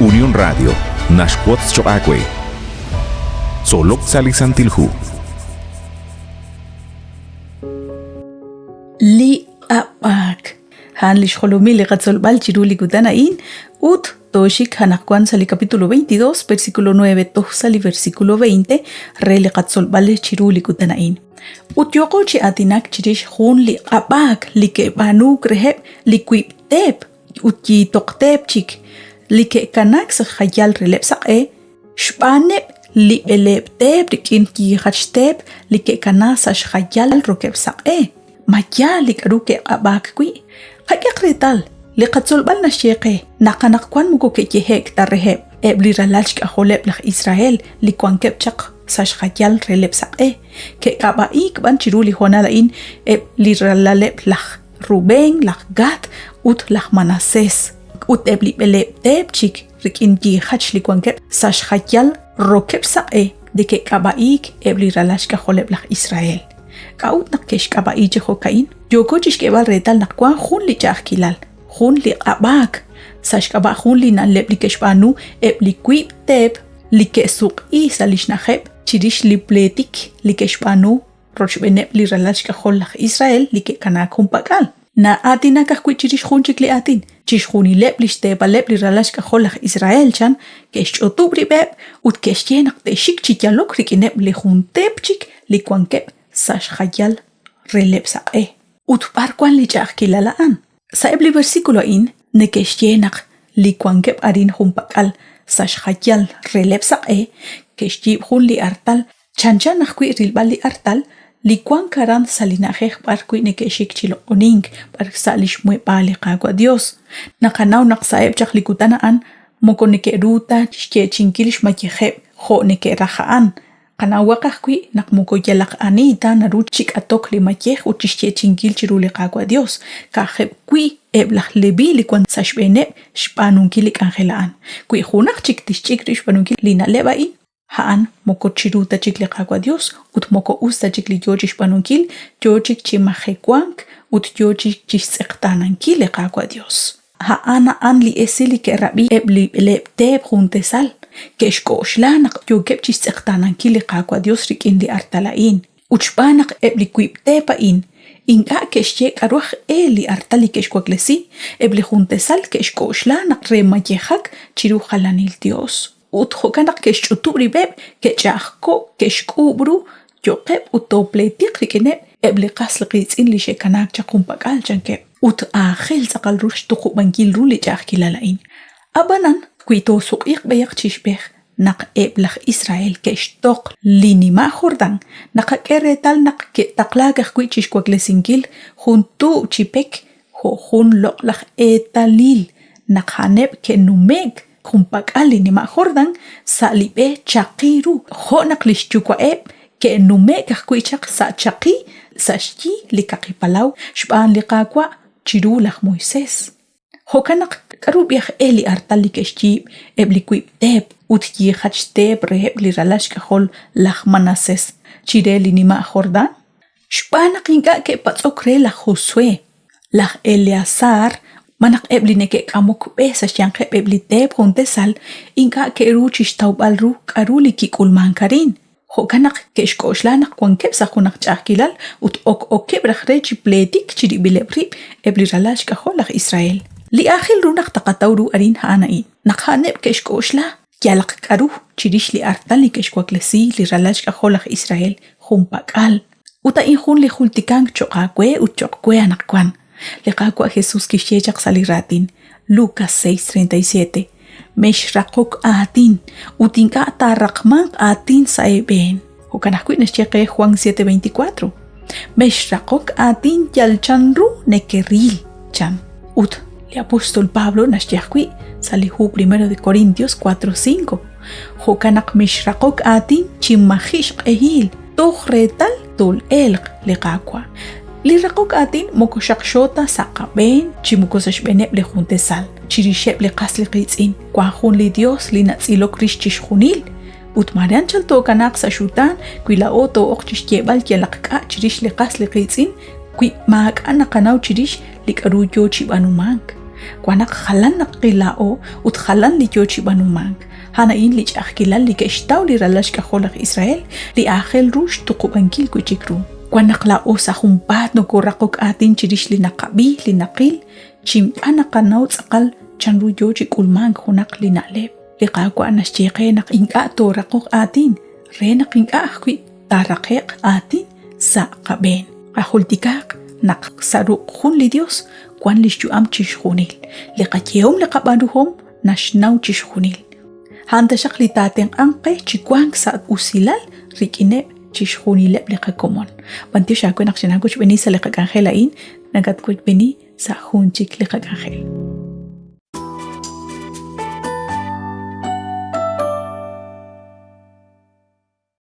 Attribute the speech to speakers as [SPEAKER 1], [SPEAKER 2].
[SPEAKER 1] Unión Radio naxwotz choq' aawe. Tzolok sa' li Santil Hu.
[SPEAKER 2] Li q'ab'aak. A'an li xjolomil li qatzolb'al chiru li kutan a'in ut tooxik anaqwan sa' li capítulo 22, versículo 9 toj sa' li versículo 20 re li qatzolb'al chiru li kutan a'in. Ut yooqo chi aatinak chirix jun li q'ab'aak li ke'b'aanuuk reheb' li wiib' teep ut yiitoq teep chik li ke'kanaak sa' xjayal releb' saq'e xb'aaneb' li b'eleeb' teep rik'in yiijach teep li ke'kana sa' xjayal rokeb' saq'e. Ma yaal li k'aru ke'q'ab'aak wi'? Qak'ehaq reetal, li qatzolb'al naxye qe naq anaqwan moko ke'yehe'k ta reheb' eb' li ralal xk'ajoleb' laj Israel li wankeb' chaq sa' xjayal releb' saq'e, ke'k'ab'a'iik b'an chiru li hoonal a'in eb' li ralaleb' laj Rubén, laj Gad ut laj Manasés, ut eb' li b'eleeb' teep chik rik'in yiijach li wankeb' sa' xjayal rokeb' saq'e li ke'k'ab'a'iik eb' li ralal xk'ajoleb' laj Israel. K'a'ut naq ke'xk'ab'a'i chi jo'ka'in? Yooko chi xk'eeb'al reetal naq wank jun li ch'a'ajkilal, jun li q'ab'aak, sa' xk'ab'a' jun li na'leb' li ke'xb'aanu eb' li wiib' teep li ke'suq'i sa' li xna'ajeb' chirix li pleetik li ke'xb'aanu rochb'eeneb' li ralal xk'ajol laj Israel li ke'kanaak junpak'al. Na'aatinak ajwi' chirix jun chik li aatin, chixjunileb' li xteepaleb' li ralal xk'ajol laj Israel, chan, ke'xch'utub' rib'eb' ut ke'xye naq te'xik chi yalok rik'ineb' li jun teep chik li wankeb' sa' xjayal releb' saq'e. Ut b'ar wank li ch'a'ajkilal a'an? Sa'eb' li versículo a'in neke'xye naq li wankeb' arin junpak'al sa' xjayal releb' saq'e ke'xyiib' jun li artal chanchan ajwi' rilb'al li artal li wank aran sa' li na'ajej b'arwi' neke'xik chi loq'onink b'ar sa' li xmuheb'aal li Qaawa' Yos. Naqanaw naq sa'eb' chaq li kutan a'an moko neke'ru ta xyeechi'inkil xmayejeb' jo' neke'raj a'an, Qanawaq ajwi' naq moko yalaq ani ta naru chi k'atok li mayej ut chi xyeechi'inkil chiru li Qaawa' Yos, ka'ajeb' wi' eb' laj Leví li wank sa' xb'eeneb' xb'aanunkil li k'anjel a'an. Wi junaq chik tixch'ik rib' xb'aanunkil li na'leb' a'in, a'an moko chiru ta chik li Qaawa' Yos ut moko us ta chik li yo chi xb'aanunkil, yo chik chi majewank ut yo chik chi xtz'eqtaanankil li Qaawa' Yos. A'an a'an li esil li ke'rab'i eb' li b'eleeb' teep jun tesal, ke'xk'oxla naq yookeb' chi xtz'eqtaanankil li Qaawa' Yos rik'in li artal a'in. Ut xb'aan naq eb' li wiib' teep a'in ink'a' ke'xye k'aru aj e li artal li ke'xwaklesi, eb' li jun tesal ke'xk'oxla naq re mayejak chiru jalanil yos. Ut jo'kan naq ke'xch'utub' rib'eb', ke'ch'a'ajko'k, ke'xk'uub' ru, Yo'qeb' ut toopleetiq rik'ineb' eb' li qas li qiitz'in li xe'kanaak chaq junpak'al, chankeb'. Ut aajel tz'aqal ru xtuqub'ankil ru li ch'a'ajkilal a'in. Ab'anan, wi toosuq'iiq b'ayaq chi ixb'ej naq eb' laj Israel ke'xtoq li nima' Jordán, naqak'e reetal naq ke'taqlaak ajwi' chi xwaklesinkil jun tuub' chi pek jo' jun loq'laj eetalil naq a'aneb' ke'nume'k junpak'al li nima' Jordán sa' li b'e chaqi ru, jo' naq li xyuwa'eb' ke'nume'k ajwi' chaq sa' chaqi sa' xyi li Kaqi Palaw xb'aan li Qaawa' chiru laj Moisés. Jo'kan naq, k'aru b'i aj e li artal li ke'xyiib' eb' li wiib' teep ut yiijach teep reheb' li ralal xk'ajol laj Manasés chire li nima' Jordán? Xb'aan naq ink'a' ke'patz'ok re laj Josué, laj Eleazar malaj eb' li neke'k'amok b'e sa' xyanqeb' eb' li teep jun tasal ink'a' ke'ru chi xtawb'al ru k'aru li kik'ulmank arin. Jo'kan naq ke'xk'oxla naq wankeb' sa' junaq ch'a'ajkilal ut ok okeb' raj re chi pleetik chirib'ileb' rib' eb' li ralal xk'ajol laj Israel. Li aajel ru naq taqataw ru arin a'an a'in, naq a'aneb' ke'xk'oxla yalaq k'aru chirix li artal li ke'xwaklesi li ralal xk'ajol laj Israel junpak'al. Ut a'in jun li jultikank cho'q aawe ut cho'q we anaqwan. Li Qaawa' Jesús kixye chaq sa' li raatin, Lucas 6:37, Mexraqok aatin ut ink'a' taaraqmanq aatin sa' eeb'een. Jo'kan ajwi' naxye qe Juan 7:24, Mexraqok aatin yal chanru nekeril, chan. Ut li apóstol Pablo naxye ajwi' sa' li hu Primero de Corintios 4:5, Jo'kan naq mexraqok aatin chi maji' xq'ehil toj reetal tol'elq li Qaawa'. Li raqok aatin moko xaqxo ta sa' qab'een chi moko sa' xb'eeneb' li jun tesal. Chirixeb' li qas li qiitz'in wank jun li Yos li natz'ilok rix chixjunil. Ut maare anchal tookanaaq sa' xutaan wi laa'o too'oq chi xyeeb'al yalaq k'a' chirix li qas li qiitz'in wi maak'a' naqanaw chirix li k'aru yo chi b'aanumank. Wan naq jalan naqil laa'o ut jalan li yoo chi b'aanumank. A'an a'in li ch'a'ajkilal li ke'xtaw li ralal xk'ajol laj Israel li aajel ru xtuqub'ankil wi'chik ru. Wan naq laa'o sa' junpaat nokoraqok aatin chirix li naqab'i, li naqil, chi ink'a' naqanaw tz'aqal chanru yoo chi k'ulmank junaq li na'leb'. Li Qaawa' naxye qe naq ink'a' tooraqoq aatin re naq ink'a' ajwi' taaraqe'q aatin sa' qab'een. Qajultikaaq naq sa' ruq' jun li Dios wan lix yu'am chixjunil. Li qayehom li qab'aanuhom naxnaw chixjunil. A'an taxaq li taatenq'anq qe chi wank sa' usilal rik'ineb' chixjunileb' li qakomon. B'antiox aawe naq xinaawochb'eeni sa' li qak'anjel a'in, nakatwochb'eeni sa' jun chik li qak'anjel.